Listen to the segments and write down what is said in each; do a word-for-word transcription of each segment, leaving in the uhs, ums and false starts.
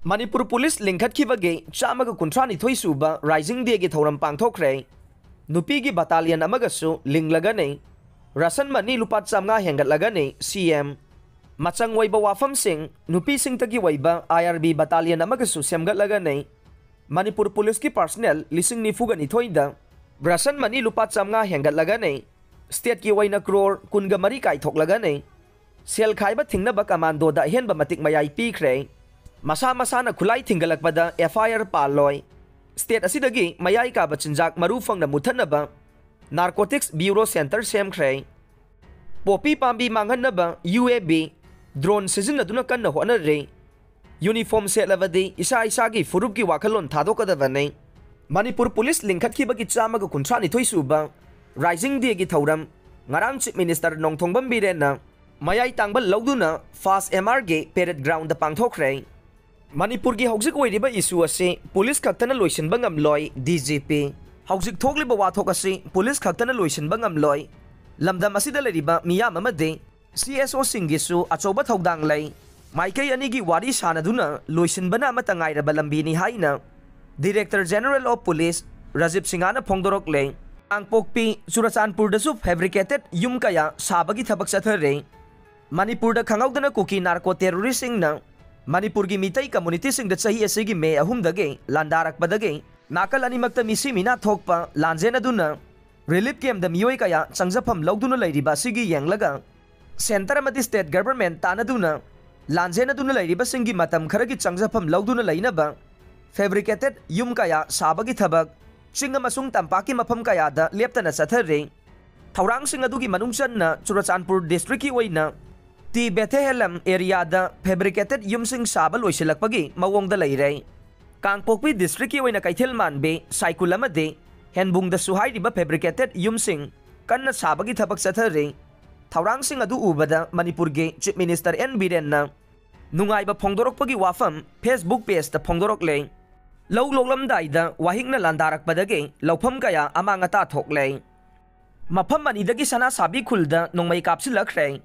Manipur police ꯂꯤꯡꯈꯠꯈꯤꯕꯒꯤ ꯆꯥꯝꯃꯒ ꯀꯨꯟꯊ꯭ꯔꯥꯅꯤꯊꯣꯏ ꯁꯨꯕ Rising Dayꯒꯤ ꯊꯧꯔꯝ ꯄꯥꯡꯊꯣꯛꯈ꯭ꯔꯦ꯫ ꯅꯨꯄꯤꯒꯤ battalion ꯑꯃꯒꯁꯨ ꯂꯤꯡꯂꯒꯅꯤ꯫ ꯔꯥꯁꯟ ꯃꯅꯤ ꯂꯨꯄꯥ ꯆꯥꯝꯃꯉꯥ ꯍꯦꯟꯒꯠꯂꯒꯅꯤ ꯁꯤ ꯑꯦꯝ꯫ ꯃꯆꯪ ꯑꯣꯏꯕ ꯋꯥꯐꯝꯁꯤꯡ: ꯅꯨꯄꯤꯁꯤꯡꯇꯒꯤ ꯑꯣꯏꯕ ꯑꯥꯏ ꯑꯥꯔ ꯕꯤ battalion ꯑꯃꯒꯁꯨ ꯁꯦꯝꯒꯠꯂꯒꯅꯤ꯫ ꯃꯅꯤꯄꯨꯔ ꯄꯨꯂꯤꯁꯀꯤ personnel ꯂꯤꯁꯤꯡ ꯅꯤꯐꯨꯒ ꯅꯤꯊꯣꯏꯗ꯫ ꯔꯥꯁꯟ ꯃꯅꯤ ꯂꯨꯄꯥ ꯆꯥꯝꯃꯉꯥ ꯍꯦꯟꯒꯠꯂꯒꯅꯤ꯫ Stateꯀꯤ ꯑꯣꯏꯅ ꯀ꯭ꯔꯣꯔ ꯀꯨꯟꯒ ꯃꯔꯤ ꯀꯥꯏꯊꯣꯛꯂꯒꯅꯤ꯫ ꯁꯦꯜ ꯈꯥꯏꯕ ꯊꯤꯡꯅꯕ ꯀꯃꯥꯟꯗꯣꯗ ꯑꯍꯦꯟꯕ ꯃꯇꯤꯛ ꯃꯌꯥꯏ ꯄꯤꯈ꯭ꯔꯦ꯫ ꯃꯁꯥ ꯃꯁꯥꯅ ꯈꯨꯠꯂꯥꯏ ꯊꯤꯡꯒꯠꯂꯛꯄꯗ ꯑꯦꯐ ꯑꯥꯏ ꯑꯥꯔ ꯄꯥꯜꯂꯣꯏ꯫ State ꯑꯁꯤꯗꯒꯤ ꯃꯌꯥꯏ ꯀꯥꯕ ꯆꯤꯟꯖꯥꯛ ꯃꯔꯨ ꯐꯪꯅ ꯃꯨꯠꯊꯠꯅꯕ Narcotics Bureau Center ꯁꯦꯝꯈ꯭ꯔꯦ꯫ ꯄꯣꯄꯤ ꯄꯥꯝꯕꯤ ꯃꯥꯡꯍꯟꯅꯕ ꯌꯨ ꯑꯦ ꯕꯤ drone ꯁꯤꯖꯤꯟꯅꯗꯨꯅ ꯀꯟꯅ ꯍꯣꯠꯅꯔꯤ꯫ Uniform ꯁꯦꯠꯂꯕꯗꯤ ꯏꯁꯥ ꯏꯁꯥꯒꯤ ꯐꯨꯔꯨꯞꯀꯤ ꯋꯥꯈꯜꯂꯣꯟ ꯊꯥꯗꯣꯛꯀꯗꯕꯅꯤ꯫ ꯃꯅꯤꯄꯨꯔ ꯄꯨꯂꯤꯁ ꯂꯤꯡꯈꯠꯈꯤꯕꯒꯤ ꯆꯥꯝꯃꯒ ꯀꯨꯟꯊ꯭ꯔꯥꯅꯤꯊꯣꯏ ꯁꯨꯕ Rising Dayꯒꯤ ꯊꯧꯔꯝ ꯉꯔꯥꯡ Chief Minister ꯅꯣꯡꯊꯣꯝꯕꯝ ꯕꯤꯔꯦꯟꯅ ꯃꯌꯥꯏ ꯇꯥꯡꯕ ꯂꯧꯗꯨꯅ ꯐꯥꯁ ꯑꯦꯝ ꯑꯥꯔꯒꯤ parade groundꯗ ꯄꯥꯡꯊꯣꯛꯈ꯭ꯔꯦ꯫ ꯃꯅꯤꯄꯨꯔꯒꯤ ꯍꯧꯖꯤꯛ ꯑꯣꯏꯔꯤꯕ issue ꯑꯁꯤ ꯄꯨꯂꯤꯁ ꯈꯛꯇꯅ ꯂꯣꯏꯁꯤꯟꯕ ꯉꯝꯂꯣꯏ, ꯗꯤ ꯖꯤ ꯄꯤ꯫ ꯍꯧꯖꯤꯛ ꯊꯣꯛꯂꯤꯕ ꯋꯥꯊꯣꯛ ꯑꯁꯤ ꯄꯨꯂꯤꯁ ꯈꯛꯇꯅ ꯂꯣꯏꯁꯤꯟꯕ ꯉꯝꯂꯣꯏ꯫ ꯂꯝꯗꯝ ꯑꯁꯤꯗ ꯂꯩꯔꯤꯕ ꯃꯤꯌꯥꯝ ꯑꯃꯗꯤ ꯁꯤ ꯑꯦꯁ ꯑꯣꯁꯤꯡꯒꯤꯁꯨ ꯑꯆꯧꯕ ꯊꯧꯗꯥꯡ ꯂꯩ꯫ ꯃꯥꯏꯀꯩ ꯑꯅꯤꯒꯤ ꯋꯥꯔꯤ ꯁꯥꯅꯗꯨꯅ ꯂꯣꯏꯁꯤꯟꯕꯅ ꯑꯃꯠꯇ ꯉꯥꯏꯔꯕ ꯂꯝꯕꯤꯅꯤ ꯍꯥꯏꯅ Director General of Police Rajiv ꯁꯤꯡꯍꯅ ꯐꯣꯡꯗꯣꯔꯛꯂꯦ꯫ ꯀꯥꯡꯄꯣꯛꯄꯤ, ꯆꯨꯔꯆꯥꯟꯄꯨꯔꯗꯁꯨ fabricated ꯌꯨꯝ ꯀꯌꯥ ꯁꯥꯕꯒꯤ ꯊꯕꯛ ꯆꯠꯊꯔꯦ꯫ ꯃꯅꯤꯄꯨꯔꯗ ꯈꯪꯍꯧꯗꯅ ꯀꯨꯀꯤ narco terroristꯁꯤꯡꯅ ꯃꯅꯤꯄꯨꯔꯒꯤ ꯃꯤꯇꯩ communityꯁꯤꯡꯗ ꯆꯍꯤ ꯑꯁꯤꯒꯤ ꯃꯦ ꯑꯍꯨꯝꯗꯒꯤ ꯂꯥꯟꯗꯥꯔꯛꯄꯗꯒꯤ ꯅꯥꯀꯜ ꯑꯅꯤꯃꯛꯇ ꯃꯤꯁꯤ ꯃꯤꯅꯥ ꯊꯣꯛꯄ ꯂꯥꯟꯖꯦꯟꯅꯗꯨꯅ relief campꯗ ꯃꯤꯑꯣꯏ ꯀꯌꯥ ꯆꯪꯖꯐꯝ ꯂꯧꯗꯨꯅ ꯂꯩꯔꯤꯕ ꯑꯁꯤꯒꯤ ꯌꯦꯡꯂꯒ centre ꯑꯃꯗꯤ state government ꯇꯥꯟꯅꯗꯨꯅ ꯂꯥꯟꯖꯦꯟꯅꯗꯨꯅ ꯂꯩꯔꯤꯕꯁꯤꯡꯒꯤ ꯃꯇꯝ ꯈꯔꯒꯤ ꯆꯪꯖꯐꯝ ꯂꯧꯗꯨꯅ ꯂꯩꯅꯕ fabricated ꯌꯨꯝ ꯀꯌꯥ ꯁꯥꯕꯒꯤ ꯊꯕꯛ ꯆꯤꯡ ꯑꯃꯁꯨꯡ ꯇꯝꯄꯥꯛꯀꯤ ꯃꯐꯝ ꯀꯌꯥꯗ ꯂꯦꯞꯇꯅ ꯆꯠꯊꯔꯤ꯫ ꯊꯧꯔꯥꯡꯁꯤꯡ ꯑꯗꯨꯒꯤ ꯃꯅꯨꯡ ꯆꯟꯅ ꯆꯨꯔꯆꯥꯟꯄꯨꯔ districtꯀꯤ ꯑꯣꯏꯅ ꯇꯤ ꯕꯦꯊꯦꯍꯦꯂꯝ areaꯗ fabricated ꯌꯨꯝꯁꯤꯡ ꯁꯥꯕ ꯂꯣꯏꯁꯤꯜꯂꯛꯄꯒꯤ ꯃꯑꯣꯡꯗ ꯂꯩꯔꯦ꯫ ꯀꯥꯡꯄꯣꯛꯄꯤ districtꯀꯤ ꯑꯣꯏꯅ ꯀꯩꯊꯦꯜ ꯃꯥꯟꯕꯤ, ꯁꯥꯏꯀꯨꯜ ꯑꯃꯗꯤ ꯍꯦꯟꯕꯨꯡꯗꯁꯨ ꯍꯥꯏꯔꯤꯕ fabricated ꯌꯨꯝꯁꯤꯡ ꯀꯟꯅ ꯁꯥꯕꯒꯤ ꯊꯕꯛ ꯆꯠꯊꯔꯤ꯫ ꯊꯧꯔꯥꯡꯁꯤꯡ ꯑꯗꯨ ꯎꯕꯗ ꯃꯅꯤꯄꯨꯔꯒꯤ Chief Minister ꯑꯦꯟ ꯕꯤꯔꯦꯟꯅ ꯅꯨꯡꯉꯥꯏꯕ ꯐꯣꯡꯗꯣꯔꯛꯄꯒꯤ ꯋꯥꯐꯝ Facebook pageꯇ ꯐꯣꯡꯗꯣꯔꯛꯂꯦ꯫ ꯂꯧ ꯂꯣꯛꯂꯝꯗꯥꯏꯗ ꯋꯥꯍꯤꯛꯅ ꯂꯥꯟꯗꯥꯔꯛꯄꯗꯒꯤ ꯂꯧꯐꯝ ꯀꯌꯥ ꯑꯃꯥꯡ ꯑꯇꯥ ꯊꯣꯛꯂꯦ꯫ ꯃꯐꯝ ꯑꯅꯤꯗꯒꯤ ꯁꯅꯥꯁꯥꯕꯤ ꯈꯨꯜꯗ ꯅꯣꯡꯃꯩ ꯀꯥꯞꯁꯤꯜꯂꯛꯈ꯭ꯔꯦ꯫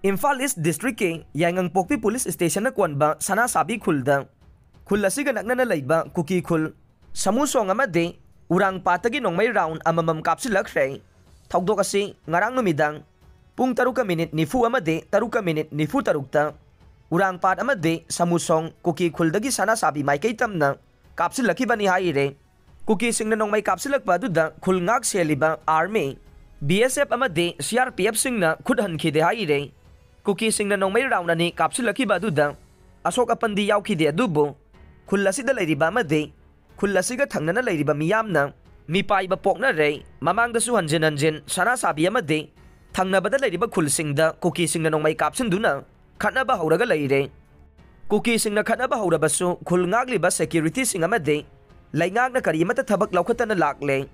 ꯏꯝꯐꯥꯜ East districtꯀꯤ ꯌꯥꯏꯉꯪꯄꯣꯛꯄꯤ police stationꯅ ꯀꯣꯟꯕ ꯁꯅꯥꯁꯥꯕꯤ ꯈꯨꯜꯗ ꯈꯨꯜ ꯑꯁꯤꯒ ꯅꯛꯅꯅ ꯂꯩꯕ ꯀꯨꯀꯤ ꯈꯨꯜ ꯁꯃꯨꯁꯣꯡ ꯑꯃꯗꯤ ꯎꯔꯥꯡꯄꯥꯠꯇꯒꯤ ꯅꯣꯡꯃꯩ ꯔꯥꯎꯟ ꯑꯃꯃꯝ ꯀꯥꯞꯁꯤꯜꯂꯛꯈ꯭ꯔꯦ꯫ ꯊꯧꯗꯣꯛ ꯑꯁꯤ ꯉꯔꯥꯡ ꯅꯨꯃꯤꯗꯥꯡ ꯄꯨꯡ ꯇꯔꯨꯛꯀ ꯃꯤꯅꯤꯠ ꯅꯤꯐꯨ ꯑꯃꯗꯤ ꯇꯔꯨꯛꯀ ꯃꯤꯅꯤꯠ ꯅꯤꯐꯨ ꯇꯔꯨꯛꯇ ꯎꯔꯥꯡꯄꯥꯠ ꯑꯃꯗꯤ ꯁꯃꯨꯁꯣꯡ ꯀꯨꯀꯤ ꯈꯨꯜꯗꯒꯤ ꯁꯅꯥꯁꯥꯕꯤ ꯃꯥꯏꯀꯩ ꯇꯝꯅ ꯀꯥꯞꯁꯤꯜꯂꯛꯈꯤꯕꯅꯤ ꯍꯥꯏꯔꯦ꯫ ꯀꯨꯀꯤꯁꯤꯡꯅ ꯅꯣꯡꯃꯩ ꯀꯥꯞꯁꯤꯜꯂꯛꯄ ꯑꯗꯨꯗ ꯈꯨꯜ ꯉꯥꯛ ꯁꯦꯜꯂꯤꯕ ꯑꯥꯔꯃꯤ, ꯕꯤ ꯑꯦꯁ ꯑꯦꯐ ꯑꯃꯗꯤ ꯁꯤ ꯑꯥꯔ ꯄꯤ ꯑꯦꯐꯁꯤꯡꯅ ꯈꯨꯠ ꯍꯟꯈꯤꯗꯦ ꯍꯥꯏꯔꯦ꯫ ꯀꯨꯀꯤꯁꯤꯡꯅ ꯅꯣꯡꯃꯩ ꯔꯥꯎꯟ ꯑꯅꯤ ꯀꯥꯞꯁꯤꯜꯂꯛꯈꯤꯕ ꯑꯗꯨꯗ ꯑꯁꯣꯛ ꯑꯄꯟꯗꯤ ꯌꯥꯎꯈꯤꯗꯦ, ꯑꯗꯨꯕꯨ ꯈꯨꯜ ꯑꯁꯤꯗ ꯂꯩꯔꯤꯕ ꯑꯃꯗꯤ ꯈꯨꯜ ꯑꯁꯤꯒ ꯊꯪꯅꯅ ꯂꯩꯔꯤꯕ ꯃꯤꯌꯥꯝꯅ ꯃꯤꯄꯥꯏꯕ ꯄꯣꯛꯅꯔꯦ꯫ ꯃꯃꯥꯡꯗꯁꯨ ꯍꯟꯖꯤꯟ ꯍꯟꯖꯤꯟ ꯁꯅꯥꯁꯥꯕꯤ ꯑꯃꯗꯤ ꯊꯪꯅꯕꯗ ꯂꯩꯔꯤꯕ ꯈꯨꯜꯁꯤꯡꯗ ꯀꯨꯀꯤꯁꯤꯡꯅ ꯅꯣꯡꯃꯩ ꯀꯥꯞꯁꯤꯟꯗꯨꯅ ꯈꯠꯅꯕ ꯍꯧꯔꯒ ꯂꯩꯔꯦ꯫ ꯀꯨꯀꯤꯁꯤꯡꯅ ꯈꯠꯅꯕ ꯍꯧꯔꯕꯁꯨ ꯈꯨꯜ ꯉꯥꯛꯂꯤꯕ ꯁꯦꯀ꯭ꯌꯨꯔꯤꯇꯤꯁꯤꯡ ꯑꯃꯗꯤ ꯂꯩꯉꯥꯛꯅ ꯀꯔꯤ ꯑꯃꯠꯇ ꯊꯕꯛ ꯂꯧꯈꯠꯇꯅ ꯂꯥꯛꯂꯦ꯫